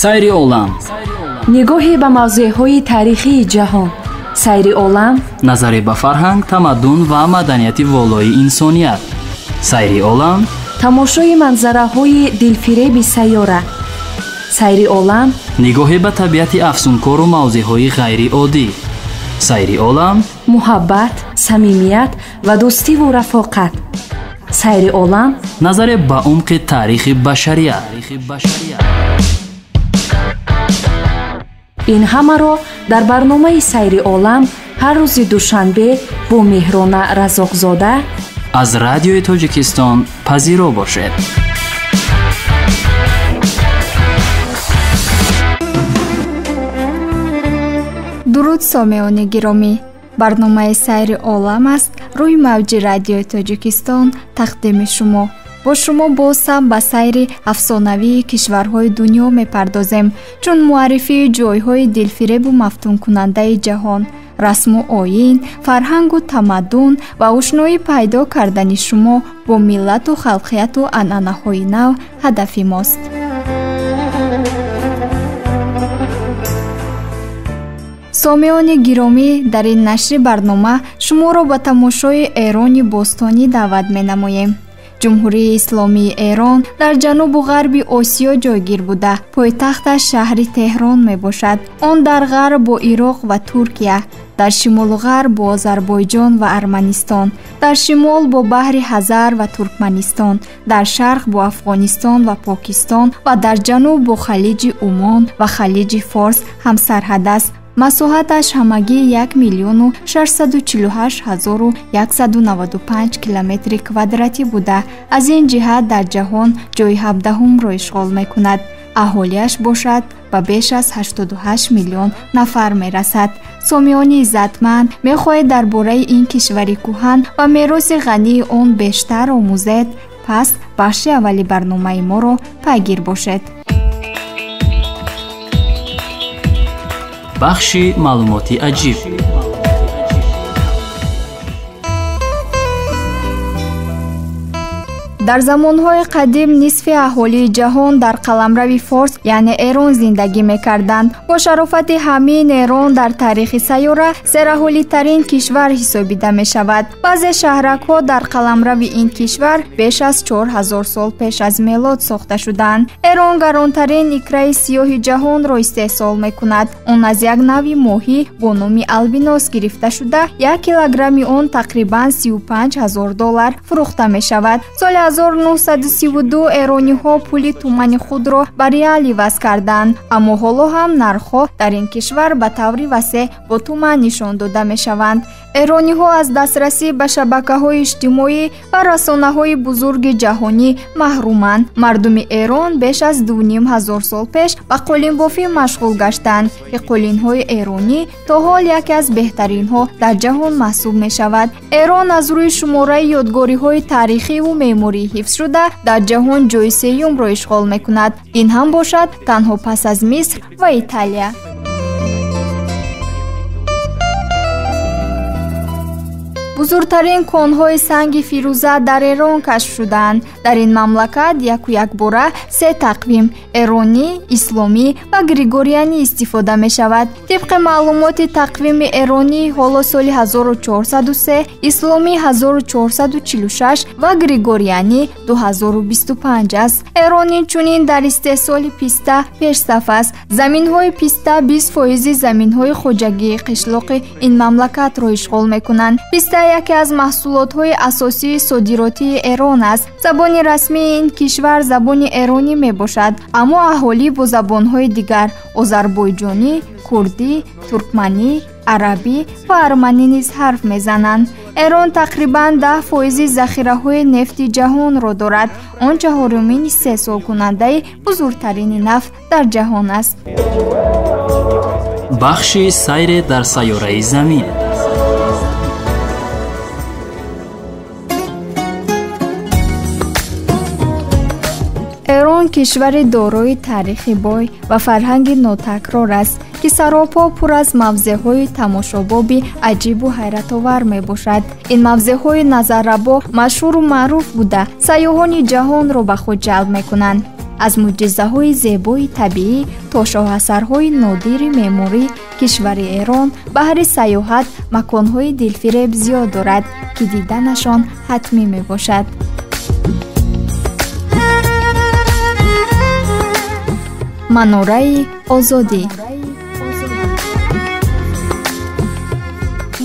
Сайри олам. Нигоҳе ба мавзеъҳои таърихии ҷаҳон. Сайри олам. Назаре ба фарҳанг, тамаддун ва маданияти волои инсоният. Сайри олам. Тамошои манзараҳои дилфиреби сайёра. Сайри олам. Нигоҳе ба табиати афсункору мавзеъҳои ғайриоддӣ. Сайри олам. Муҳаббат, самимият ва дӯстиву рафоқат. Сайри олам. Назаре ба умқи таърихи башарият. Ин ҳамаро дар барномаи Сайри олам ҳар рӯзи душанбе бо Меҳрона Разоқзода аз Радиои Тоҷикистон пазиро бошед. Дуруд, сомеони гиромӣ! Барномаи Сайри олам аст рӯи мавҷи Радиои Тоҷикистон тақдими шумо. Бо шумо боз ҳам ба сайри афсонавии кишварҳои дунё мепардозем, чун муаррифии ҷойҳои дилфиребу мафтункунандаи ҷаҳон, расму оин, фарҳангу тамаддун ва ошноӣ пайдо кардани шумо бо миллату халқияту анъанаҳои нав ҳадафи мост. Сомеони гиромӣ, дар ин нашри барнома шуморо ба тамошои Эрони бостонӣ даъват менамоем. Ҷумҳурии Исломии Эрон дар ҷанубу ғарби Осиё ҷойгир буда, пойтахташ шаҳри Теҳрон мебошад. Он дар ғарб бо Ироқ ва Туркия, дар шимолу ғарб бо Озарбойҷон ва Арманистон, дар шимол бо баҳри Ҳазар ва Туркманистон, дар шарқ бо Афғонистон ва Покистон ва дар ҷануб бо Халиҷи Умон ва Халиҷи Форс ҳамсарҳад аст. Масоҳаташ ҳамагӣ 1 648 195 километри квадратӣ буда, аз ин ҷиҳат дар ҷаҳон ҷойи 17-умро ишғол мекунад. Аҳолиаш бошад ба беш аз 88 миллион нафар мерасад. Сомиёни иззатманд, мехоҳед дар бораи ин кишвари кӯҳан ва мероси ғании он бештар омӯзед? Пас бахши аввали барномаи моро пайгир бошед. Бахши маълумоти аҷиб. Дар замонҳои қадим нисфи аҳолии ҷаҳон дар қаламрави Форс, яъне Эрон, зиндагӣ мекарданд. Бо шарофати ҳамин Эрон дар таърихи сайёра сераҳолитарин кишвар ҳисобида мешавад. Баъзе шаҳракҳо дар қаламрави ин кишвар беш аз 4000 сол пеш аз мелод сохта шуданд. Эрон гаронтарин икраи сиёҳи ҷаҳонро истеҳсол мекунад. Он аз як навъи моҳӣ бо номи албинос гирифта шуда, 1 килограмми он тақрибан 35 ҳазор доллар фурӯхта мешавад. Соли 1932 эрониҳо пули тумани худро ба реал иваз карданд, аммо ҳоло ҳам нархҳо дар ин кишвар ба таври васеъ бо туман нишон дода мешаванд. Эрониҳо аз дастрасӣ ба шабакаҳои иҷтимоӣ ва расонаҳои бузурги ҷаҳонӣ маҳруманд. Мардуми Эрон беш аз 2500 сол пеш ба қолинбофӣ машғул гаштанд, ки қолинҳои эронӣ то ҳол яке аз беҳтаринҳо дар ҷаҳон маҳсуб мешавад. Эрон аз рӯи шумораи ёдгориҳои таърихиву меъморӣ ҳифзшуда дар ҷаҳон ҷойи сеюмро ишғол мекунад. Ин ҳам бошад танҳо пас аз Миср ва Италия. Бузургтарин конҳои санги фирӯза дар Эрон кашф шудаанд. Дар ин мамлакат яку якбора се тақвим: эронӣ, исломӣ ва григорианӣ истифода мешавад. Тибқи маълумоти тақвими эронӣ ҳоло соли 1403, исломӣ 1446 ва григорианӣ 2025 аст. Эрон инчунин дар истеҳсоли писта пешсаф аст. Заминҳои писта 20 фоизи заминҳои хоҷагии қишлоқи ин мамлакатро ишғол мекунанд. Писта яке аз маҳсулотҳои асосии содиротии Эрон аст. Забони расмии ин кишвар забони эронӣ мебошад, аммо аҳолӣ бо забонҳои дигар: озарбойҷонӣ, курдӣ, туркманӣ, арабӣ ва арманӣ низ ҳарф мезананд. Эрон тақрибан 10 фоизи захираҳои нефти ҷаҳонро дорад. Он чаҳорумин истеҳсолкунандаи бузургтарини нафт дар ҷаҳон аст. Бахши сайре дар сайёраи Замин. Эрон кишвари дорои таърихи бой ва фарҳанги нотакрор аст, ки саропо пур аз мавзеъҳои тамошобоби аҷибу ҳайратовар мебошад. Ин мавзеъҳои назаррабо машҳуру маъруф буда, сайёҳони ҷаҳонро ба худ ҷалб мекунанд. Аз мӯъҷизаҳои зебои табиӣ то шоҳасарҳои нодири меъморӣ, кишвари Эрон баҳри сайёҳат маконҳои дилфиреб зиёд дорад, ки диданашон ҳатмӣ мебошад. Манораи Озодӣ.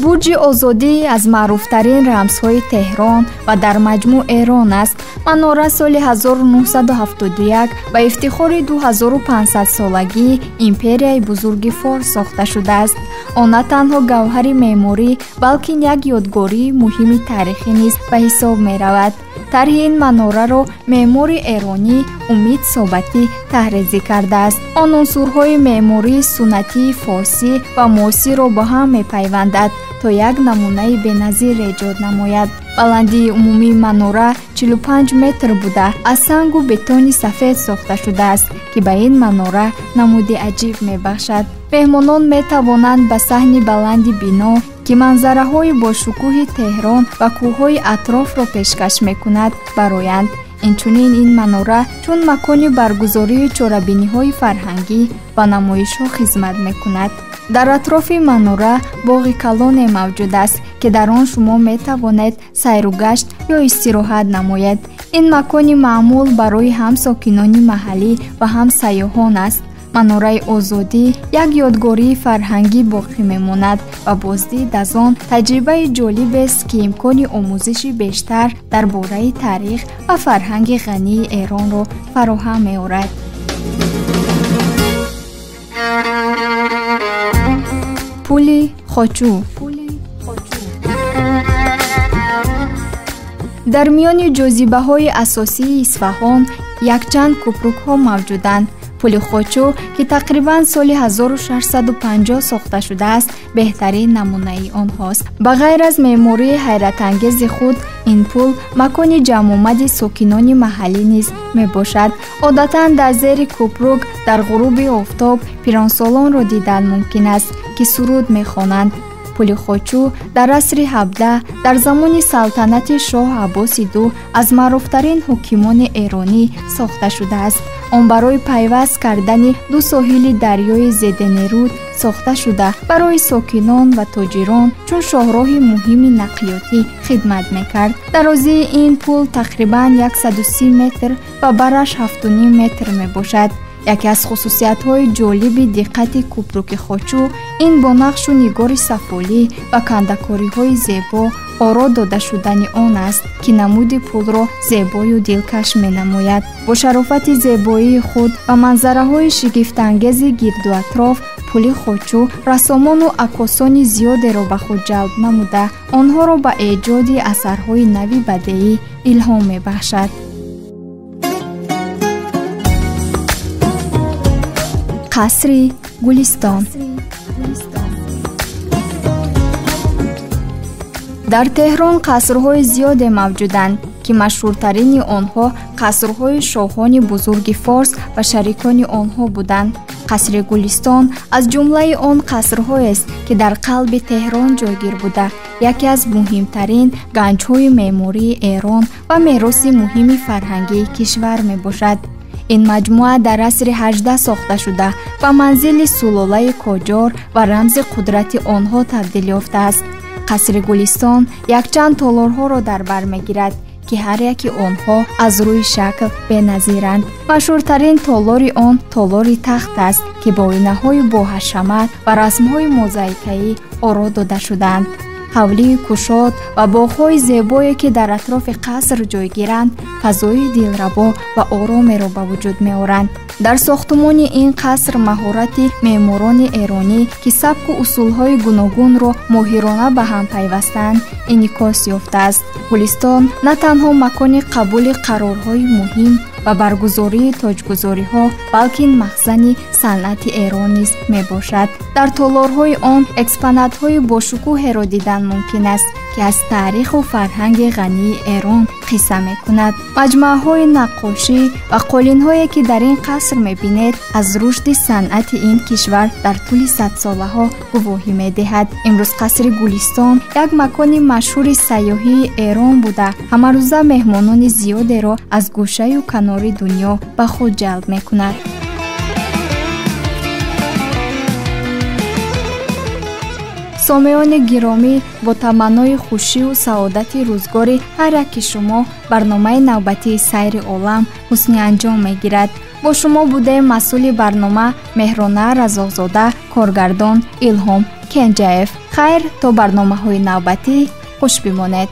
Бурҷи Озодӣ аз маъруфтарин рамзҳои Теҳрон ва дар маҷмӯъ Эрон аст. Манора соли 1971 ба ифтихори 2500-солагии империяи бузурги Форс сохта шудааст. Он на танҳо гавҳари меъморӣ, балки як ёдгории муҳими таърихӣ низ ба ҳисоб меравад. Тарҳи ин манораро меъмори эронӣ Умид Собатӣ таҳрезӣ кардааст. Он унсурҳои меъмории суннатии форсӣ ва муосирро бо ҳам мепайвандад, то як намунаи беназир эҷод намояд. Баландии умумии манора 45 метр буда, аз сангу бетони сафед сохта шудааст, ки ба ин манора намуди аҷиб мебахшад. Меҳмонон метавонанд ба саҳни баланди бино, ки манзараҳои бошукӯҳи Теҳрон ва кӯҳҳои атрофро пешкаш мекунад, бароянд. Инчунин ин манора чун макони баргузории чорабиниҳои фарҳангӣ ва намоишҳо хизмат мекунад. Дар атрофи манора боғи калоне мавҷуд аст, ки дар он шумо метавонед сайру гашт ё истироҳат намоед. Ин макони маъмул барои ҳам сокинони маҳаллӣ ва ҳам сайёҳон аст. Манораи Озодӣ як ёдгории фарҳангӣ боқӣ мемонад ва боздид аз он таҷрибаи ҷолибест, ки имкони омӯзиши бештар дар бораи таърих ва фарҳанги ғании Эронро фароҳам меорад. Пули Хочӯ. Дар миёни ҷозибаҳои асосии Исфаҳон якчанд кӯпрукҳо мавҷуданд. Пули Хочӯ, ки тақрибан соли 1650 сохта шудааст, беҳтарин намунаи онҳост. Ба ғайр аз меъмории ҳайратангези худ, ин пул макони ҷамъомади сокинони маҳаллӣ низ мебошад. Одатан дар зери кӯпрук дар ғуруби офтоб пиронсолонро дидан мумкин аст, ки суруд мехонанд. Пули Хочӯ дар асри 17 дар замони салтанати шоҳ Аббоси ду аз маъруфтарин ҳукимони эронӣ сохта шудааст. Он барои пайваст кардани ду соҳили дарёи Зеденеруд сохта шуда, барои сокинон ва тоҷирон чун шоҳроҳи муҳими нақлиётӣ хидмат мекард. Дарозии ин пул тақрибан 130 метр ва бараш 7,5 метр мебошад. Яке аз хусусиятҳои ҷолиби диққати кӯпруки Хочӯ ин бо нақшу нигори сафолӣ ва кандакориҳои зебо оро дода шудани он аст, ки намуди пулро зебою дилкаш менамояд. Бо шарофати зебоии худ ва манзараҳои шигифтангези гирду атроф, пули Хочӯ рассомону аккосони зиёдеро ба худ ҷалб намуда, онҳоро ба эҷоди асарҳои нави бадеӣ илҳом мебахшад. Қасри Гулистон. Дар Теҳрон қасрҳои зиёде мавҷуданд, ки машҳуртарини онҳо қасрҳои шоҳони бузурги форс ва шарикони онҳо буданд. Қасри Гулистон аз ҷумлаи он қасрҳоест, ки дар қалби Теҳрон ҷойгир буда, яке аз муҳимтарин ганҷҳои меъмории Эрон ва мероси муҳими фарҳангии кишвар мебошад. Ин маҷмӯа дар асри 18 сохта шуда, ба манзили сулолаи Коҷор ва рамзи қудрати онҳо табдил ёфтааст. Қасри Гулистон якчанд толорҳоро дар бар мегирад, ки ҳар яки онҳо аз рӯи шакл беназиранд. Машҳуртарин толори он толори тахт аст, ки бо оинаҳои боҳашамат ва расмҳои мозаикаӣ оро дода шудаанд. Ҳавлии кушод ва боғҳои зебое, ки дар атрофи қаср ҷойгиранд, фазои дилрабо ва оромеро ба вуҷуд меоранд. Дар сохтумони ин қаср маҳорати меъморони эронӣ, ки сабку усулҳои гуногунро моҳирона ба ҳам пайвастанд, инъикос ёфтааст. Гулистон на танҳо макони қабули қарорҳои муҳим ва баргузории тоҷгузориҳо, балки махзани санъати Эрон низ мебошад. Дар толорҳои он экспонатҳои бошукӯҳеро дидан мумкин аст, ки ки аз таъриху фарҳанги ғании Эрон қисса мекунад. Маҷмӯаҳои наққошӣ ва қолинҳое, ки дар ин қаср мебинед, аз рушди санъати ин кишвар дар тӯли садсолаҳо гувоҳӣ медиҳад. Имрӯз қасри Гулистон як макони машҳури сайёҳии Эрон буда, ҳамарӯза меҳмонони зиёдеро аз гӯшаю канори дунё ба худ ҷалб мекунад. Сомеони гиромӣ, бо таманнои хушию саодати рӯзгори ҳар яки шумо барномаи навбатии «Сайри олам» ҳусни анҷом мегирад. Бо шумо будем масъули барнома Меҳрона Разоқзода, коргардон Илҳом Кенҷаев. Хайр, то барномаҳои навбатӣ хуш бимонед.